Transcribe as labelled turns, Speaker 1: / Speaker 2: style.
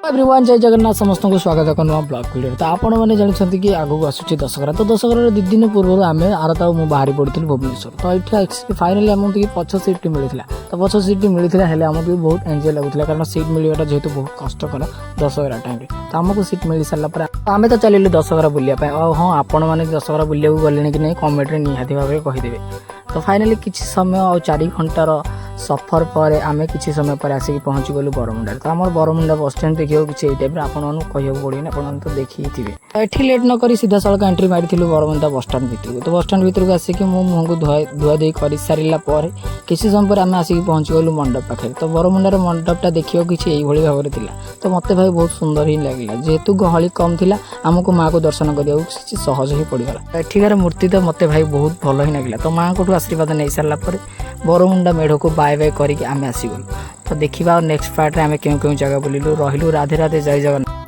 Speaker 1: Everyone, ଜୟ ଜଗନ୍ନାଥ। ସମସ୍ତଙ୍କୁ ସ୍ୱାଗତ ଏକ ନୂଆ ବ୍ଲଗ୍ ଭିଡ଼ିଓରେ। ତ ଆପଣମାନେ ଜାଣିଛନ୍ତି କି ଆଗକୁ ଆସୁଛି ଦଶହରା। ତ ଦଶହରାର 2 ଦିନ ପୂର୍ବରୁ ଆମେ ଆରତ ଆଉ ମୁଁ ବାହାରି ପଡ଼ିଥିଲୁ ଭୁବନେଶ୍ୱର। ତ ଏଇଠି ଫାଇନାଲି ଆମକୁ ଟିକେ ପଛ ସିଟ୍ଟି ମିଳିଥିଲା। ତ ପଛ ସିଟ୍ଟି ମିଳିଥିଲା, ହେଲେ ଆମକୁ ବି ବହୁତ ଏନ୍ଜୟ ଲାଗୁଥିଲା, କାରଣ ସିଟ୍ ମିଳିବାଟା ଯେହେତୁ ବହୁତ କଷ୍ଟକର ଦଶହରା ଟାଇମ୍ରେ। ତ ଆମକୁ ସିଟ୍ ମିଳି ସାରିଲା ପରେ ଆମେ ତ ଚାଲିଲୁ ଦଶହରା ବୁଲିବା ପାଇଁ। ଆଉ ହଁ, ଆପଣମାନେ ଦଶହରା ବୁଲିବାକୁ ଗଲେଣି କି ନାହିଁ, କମେଣ୍ଟରେ ନିହାତି ଭାବରେ କହିଦେବେ। ତ ଫାଇନାଲି କିଛି ସମୟ ଆଉ 4 ଘଣ୍ଟାର ସଫର ପରେ ଆମେ କିଛି ସମୟ ପରେ ଆସିକି ପହଞ୍ଚିଗଲୁ ବରମୁଣ୍ଡାରେ। ତ ଆମର ବରମୁଣ୍ଡା ବସଷ୍ଟାଣ୍ଡ ଦେଖିବାକୁ କିଛି ଏଇ ଟାଇପ୍ର। ଆପଣମାନଙ୍କୁ କହିବାକୁ ପଡ଼ିବନି, ଆପଣମାନେ ତ ଦେଖିଥିବେ। ତ ଏଠି ଲେଟ୍ ନ କରି ସିଧାସଳଖ ଏଣ୍ଟ୍ରି ମାରିଥିଲୁ ବରମୁଣ୍ଡା ବସଷ୍ଟାଣ୍ଡ ଭିତରକୁ। ତ ବସଷ୍ଟାଣ୍ଡ ଭିତରକୁ ଆସିକି ମୁଁ ମୁହଁକୁ ଧୁଆ ଧୁଆ ଧୋଇ କରିସାରିଲା ପରେ କିଛି ସମୟ ପରେ ଆମେ ଆସିକି ପହଞ୍ଚିଗଲୁ ମଣ୍ଡପ ପାଖରେ। ତ ବରମୁଣ୍ଡାର ମଣ୍ଡପଟା ଦେଖିବାକୁ କିଛି ଏଇଭଳି ଭାବରେ ଥିଲା। ତ ମୋତେ ଭାଇ ବହୁତ ସୁନ୍ଦର ହିଁ ଲାଗିଲା। ଯେହେତୁ ଗହଳି କମ୍ ଥିଲା, ଆମକୁ ମାଆକୁ ଦର୍ଶନ କରିବାକୁ କିଛି ସହଜ ହିଁ ପଡ଼ିଗଲା। ତ ଏଠିକାର ମୂର୍ତ୍ତି ତ ମୋତେ ଭାଇ ବହୁତ ଭଲ ହିଁ ଲାଗିଲା। ତ ମାଆଙ୍କଠୁ ଆଶୀର୍ବାଦ ନେଇ ସାରିଲା ପରେ ବରମୁଣ୍ଡା ମେଢ଼କୁ ବାଏ ବାଏ କରିକି ଆମେ ଆସିଗଲୁ। ତ ଦେଖିବା ଆଉ ନେକ୍ସଟ ପାର୍ଟରେ ଆମେ କେଉଁ କେଉଁ ଜାଗା ବୁଲିଲୁ। ରହିଲୁ, ରାଧେ ରାଧେ, ଜୟ ଜଗନ୍ନାଥ।